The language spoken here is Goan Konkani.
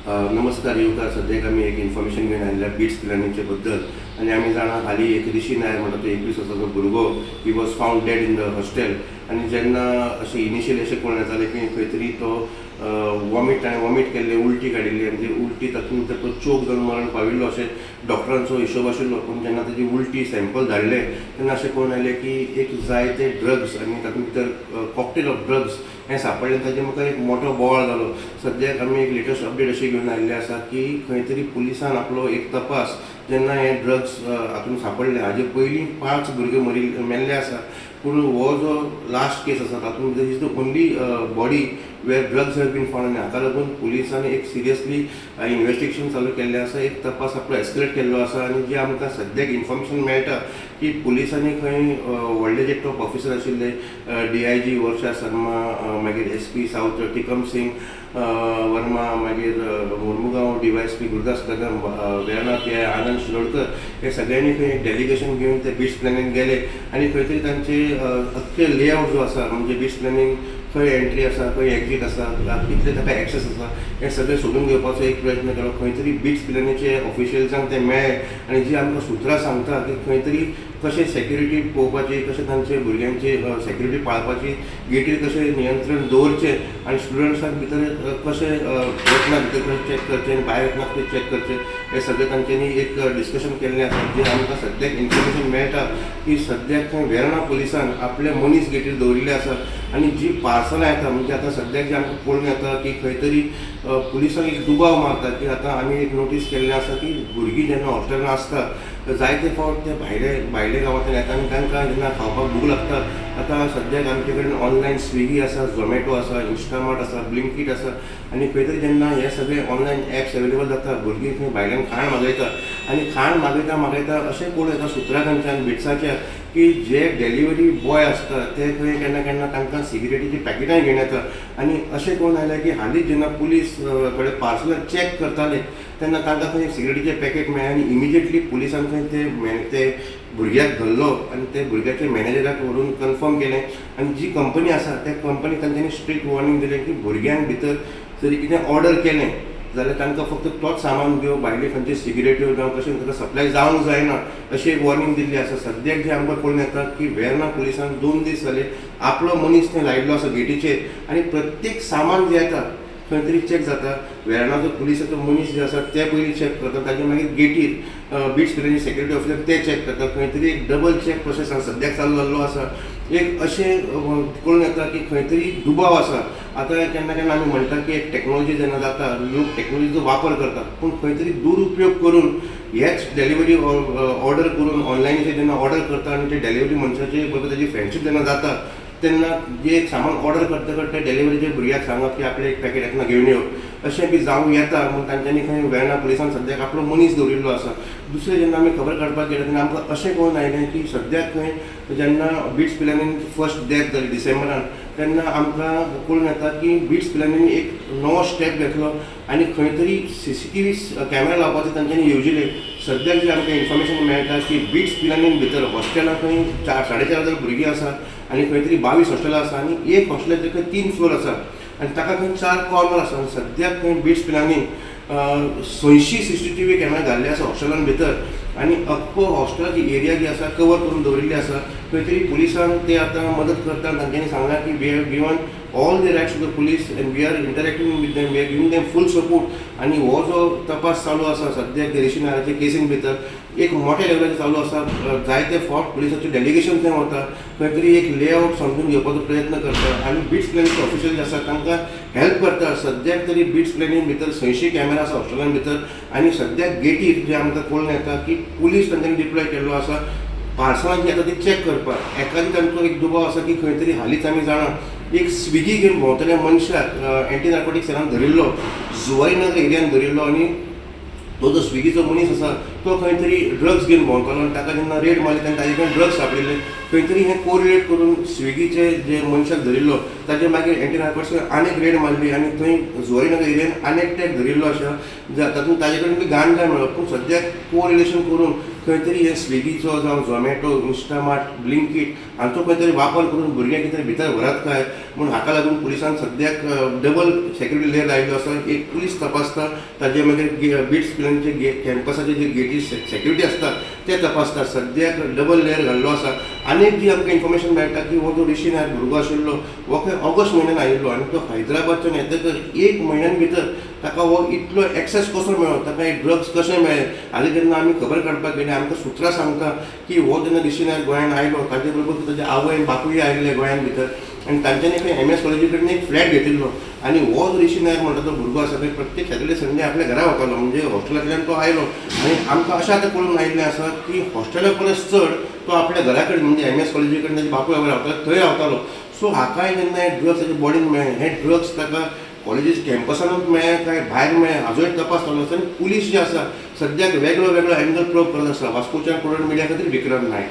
नमस्कार येवकार. सद्याक आमी एक इन्फॉर्मेशन घेवन आयिल्ल्या बिट्स पिलानीचे बद्दल आनी आमी जाणा, हालीं एक ऋषी नायर म्हणटा तो 21 वर्साचो भुरगो, he was found dead in the hostel. आनी जेन्ना अशें इनिशियली अशें कळून येतालें की खंय तरी तो वॉमीट, ताणें वॉमीट केल्ले, उलटी काडिल्ली आनी ती उलटी तातूंत भितर तो चोक जावन मरण पाविल्लो अशें डॉक्टरांचो हिशोब आशिल्लो. पूण जेन्ना ताजी उलटी सॅम्पल धाडले तेन्ना अशें कळून आयलें की एक जायते ड्रग्स आनी तातूंत भितर कॉकटेल ऑफ ड्रग्स हें सांपडलें. ताजे मुखार एक मोठो बोवाळ जालो. सद्याक आमी एक लेटस्ट अपडेट अशी घेवन आयिल्ले आसा की खंय तरी पुलिसान आपलो एक तपास, जेन्ना हे ड्रग्स हातूंत सांपडले, हाजे पयलीं पांच भुरगे मेल्ले आसा, पूण हो जो लास्ट केस आसा तातूंत भितर is the only body where drugs have been found. आनी हाका लागून पुलिसांनी एक सिरियसली इन्वेस्टिगेशन चालू केल्लें आसा, एक तपास आपलो एस्केलेट केल्लो आसा. आनी जे आमकां सद्याक इन्फॉर्मेशन मेळटा की पुलिसांनी खंय व्हडले जे टॉप ऑफिसर आशिल्ले, डीआयजी वर्षा शर्मा, मागीर एसपी सावथ टिकम सिंग वर्मा, मागीर मोर्मुगांव डीवायएसपी गुरुदास कदम, वेर्णा पीआय आनंद शिरोडकर, हे सगळ्यांनी खंय एक डेलिगेशन घेवन ते बिट्स पिलानीन गेले आनी खंय तरी तांचे अख्खे लेआउट जो आसा, म्हणजे बिट्स पिलानीन खंय एंट्री आसा, खंय एक्झीट आसा, कितले ताका एक्सेस आसा, हें सगळें सोदून घेवपाचो एक प्रयत्न केलो. खंय तरी बिट्स पिलानीचे ऑफिशियल्सांक ते मेळ्ळे आनी जी आमकां सुत्रां सांगता की खंय तरी कशें सेक्युरिटी पळोवपाची, कशें तांचे भुरग्यांची सेक्युरिटी पाळपाची, गेटीर कशें नियंत्रण दवरचें आनी स्टुडंट्सांक भितर कशें वतना भितर कशें चॅक करचें आनी भायर वतना कशें चॅक करचें, हें सगळें तांच्यांनी एक डिस्कशन केल्लें आसा. जें आमकां सद्याक इन्फॉर्मेशन मेळटा की सद्याक खंय वेर्णा पुलिसान आपले मनीस गेटीर दवरिल्ले आसा आनी जी पार्सलां येता, म्हणजे आतां सद्याक जें आमकां पळोवंक येता की खंय तरी पुलिसांक एक दुबाव मारता की आतां आमी एक नोटीस केल्लें आसा की भुरगीं जेन्ना हॉस्टेलान आसता, जायते फावट ते भायले भायले गांवांतल्यान येता आनी तांकां जेन्ना खावपाक भूक लागता, आतां सद्याक आमचे कडेन ऑनलायन स्विगी आसा, झोमॅटो आसा, इन्स्टामार्ट आसा, ब्लिंकीट आसा आनी खंय तरी जेन्ना हे सगळे ऑनलायन एप्स अवेलेबल जाता, भुरगीं खंय भायल्यान खाण मागयता आनी खाण मागयता मागयता अशें कळून येता सुत्रां खंयच्यान बिट्साच्या की जे डिलिव्हरी बॉय आसता ते खंय केन्ना केन्ना तांकां सिगरेटीची पॅकेटां घेवन येता. आनी अशें कळून आयलें की हालींच जेन्ना पुलीस कडेन पार्सलां चॅक करताले तेन्ना तांकां खंय सिगरेटीचे पॅकेट मेळ्ळें आनी इमिजिएटली पुलिसान खंय ते भुरग्याक धरलो आनी ते भुरग्याच्या मॅनेजराक व्हरून कन्फर्म केलें आनी जी कंपनी आसा त्या कंपनी तांच्यांनी स्ट्रिक्ट वॉर्निंग दिलें की भुरग्यांक भितर जरी कितें ऑर्डर केलें जाल्यार तांकां फक्त तोच सामान दिवप, भायले खंयचे सिगरेट्यो जावं कशें ताका सप्लाय जावंक जायना अशी एक वॉर्निंग दिल्ली आसा. सद्याक जें आमकां कळून येता की वेर्णा पुलिसान 2 दीस जाले आपलो मनीस थंय लायिल्लो आसा गेटीचेर आनी प्रत्येक सामान जें येता खंय तरी चॅक जाता. वेर्णाचो पुलिसाचो मनीस जे आसा ते पयलीं चॅक करता, ताजे मागीर गेटीर बिट्स पिलानी सेक्युरिटी ऑफिसर ते चॅक करता. खंय तरी एक डबल चॅक प्रोसेस सद्याक चालू जाल्लो आसा. एक अशें कळून येता की खंय तरी दुबाव आसा. आतां केन्ना केन्ना आमी म्हणटा की एक टॅक्नोलॉजी जेन्ना जाता, लोक टॅक्नोलॉजीचो वापर करतात, पूण खंय तरी दुरुपयोग करून हेच डिलिव्हरी ऑर्डर करून, ऑनलायनीचेर जेन्ना ऑर्डर करता आनी ते डिलिव्हरी मनशाचे बरोबर ताजी फ्रेंडशीप जेन्ना जाता, तेन्ना जे एक सामान ऑर्डर करता करता डिलिव्हरीच्या भुरग्याक सांगप की आपलें एक पॅकेट येतना घेवन यो, अशें बी जावं येता म्हूण तांच्यांनी खंय वेर्णा पुलिसान सद्याक आपलो मनीस दवरिल्लो आसा. दुसरें, जेन्ना आमी खबर काडपाक गेले तेन्ना आमकां अशें कळून आयलें की सद्याक खंय जेन्ना बिट्स पिलानीन फर्स्ट डेथ जाली डिसेंबरान, तेन्ना आमकां कळून येता की बिट्स पिलानीन एक नवो स्टेप घेतलो आनी खंय तरी सीसीटीव्ही कॅमेरा लावपाचें तांच्यांनी येवजिलें. सद्याक जें आमकां इन्फॉर्मेशन मेळटा की बिट्स पिलानीन भितर हॉस्टेलां खंय 4,500 भुरगीं आसा आनी खंय तरी 22 हॉस्टेलां आसा आनी एक हॉस्टेलाचेर खंय तीन फ्लोर आसा आनी ताका खंय चार कॉर्नर आसा. आनी सद्याक खंय बिट्स पिलानीन 100 सीसीटीव्ही कॅमेरा घाल्ले आसा हॉस्टेलान भितर आनी अख्खो हॉस्टेलाची एरिया जी आसा कवर करून दवरिल्ली आसा. खंय तरी पुलिसांक ते आतां मदत करता. तांच्यांनी सांगलां की we have given all the rights to the police and we are interacting with them, we are giving them full support. आनी हो जो तपास चालू आसा सद्याक ऋषी नायराच्या केसीन भितर एक मोठ्या लेवलाचेर चालू आसा. जायते फावट पुलिसाचें डेलिगेशन थंय वता, खंय तरी एक लेआउट समजून घेवपाचो प्रयत्न करता आनी बिट्स पिलानीचे ऑफिशियल जे आसा तांकां हेल्प करता. सद्याक तरी बिट्स पिलानी भितर 100 कॅमेरा आसा हॉस्टेलान भितर आनी सद्याक गेटीर जे आमकां कळून येता की पुलीस तांच्यांनी डिप्लॉय केल्लो आसा पार्सलां जी येता ती चॅक करपाक. एकादी तांचो एक दुबाव आसा की खंय तरी हालींच आमी जाणा एक स्विगी घेवन भोंवतल्या मनशाक एंटी नार्कोटीक सेलान धरिल्लो, जुवारी नगर एरियान धरिल्लो आनी तो जो स्विगीचो मनीस आसा तो खंय तरी ड्रग्स घेवन भोंवतालो आनी ताका जेन्ना रेड मारली तेन्ना ताजे कडेन ड्रग्स सांपडिल्ले. खंय तरी हें कोरिलेट करून स्विगीचे जे मनशाक धरिल्लो ताजे मागीर एंटी नार्कोटिक्स आनीक रेड मारली आनी थंय जुवारी नगर एरियान आनी एकट्याक धरिल्लो आसा, तातूंत ताजे कडेन बी गांजा मेळ्ळो. पूण सद्याक कोरिलेशन करून खंय तरी हे स्विगीचो जावं झोमॅटो, इन्स्टामार्ट, ब्लिंकीट हांचो खंय तरी वापर करून भुरग्यांक कितें भितर व्हरत काय. म्हूण हाका लागून पुलिसान सद्याक डबल सेक्युरिटी लेयर लायिल्लो आसा. एक पुलीस तपासता, ताजे मागीर बिट्स पिलानीचे कॅम्पसाचे जे गेटी सेक्युरिटी आसता ते तपासता. सद्याक डबल लेयर घाल्लो आसा. आनी एक जी आमकां इन्फॉर्मेशन मेळटा की हो जो ऋषी नायक भुरगो आशिल्लो हो खंय ऑगस्ट म्हयन्यान आयिल्लो आनी तो हैदराबादच्यान येतकर एक म्हयन्यान भितर ताका हो इतलो एक्सेस कसो मेळ्ळो, ताका हे ड्रग्स कशें मेळ्ळे हाली जेन्ना आमी खबर काडपाक गेले आमकां सुत्रां सांगता की हो जेन्ना ऋषी नायक गोंयांत आयलो ताजे बरोबर ताजे आवय आनी बापूय आयिल्ले गोंयांत भितर आनी तांच्यांनी खंय एम एस कॉलेजी कडेन एक फ्लॅट घेतिल्लो आनी हो जो ऋषी नायक म्हणटा तो भुरगो आसा थंय प्रत्येक सॅटर्डे संडे आपल्या घरा वतालो, म्हणजे हॉस्टेलांतल्यान तो आयलो आनी आमकां अशें आतां कळून आयिल्लें आसा की हॉस्टेला परस चड तो आपल्या घरा कडेन म्हणजे एम एस कॉलेजी कडेन ताजे बापूय आवय रावतालो थंय रावतालो. सो हाकाय जेन्ना हे ड्रग्स ताच्या बॉडीन मेळ्ळे, हे ड्रग्स ताका कॉलेजीस कॅम्पसानूच मेळ्ळे काय भायर मेळ्ळे हाजोय तपास चालू आसा आनी पुलीस जे आसा सद्याक वेगळो वेगळो एंगल प्रोब करत आसा. वास्कोच्या कोरोन मिडिया खातीर विक्रम नायक.